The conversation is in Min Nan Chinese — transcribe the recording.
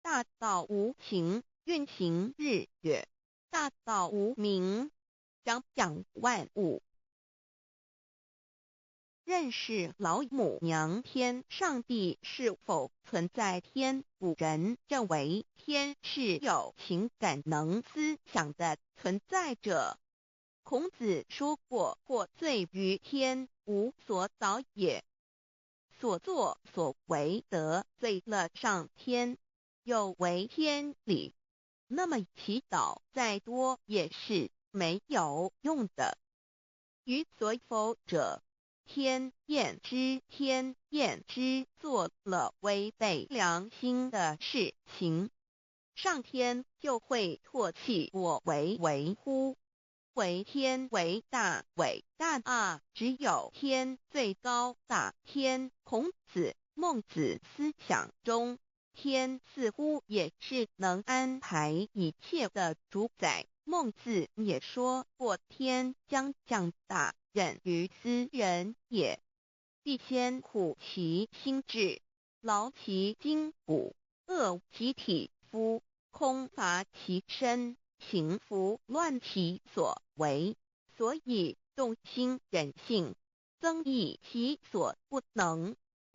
大道無形，運行日月；大道無名，長養萬物。認識老母娘天上帝是否存在天？古人認為天是有情感能思想的存在者。孔子說過：“獲罪於天，無所禱也。”所作所為得罪了上天，有違天理，那麼祈禱再多也是沒有用的。於所否者，天厭之，天厭之，做了違背良心的事情，上天就會唾棄我為為乎？惟天為大，偉大啊！只有天最高大。天，孔子、孟子思想中，天似乎也是能安排一切的主宰。孟子也說過：“天將降大任於斯人也，必先苦其心志，勞其筋骨，餓其體膚，空乏其身。”行拂亂其所為，所以動心忍性，增益其所不能。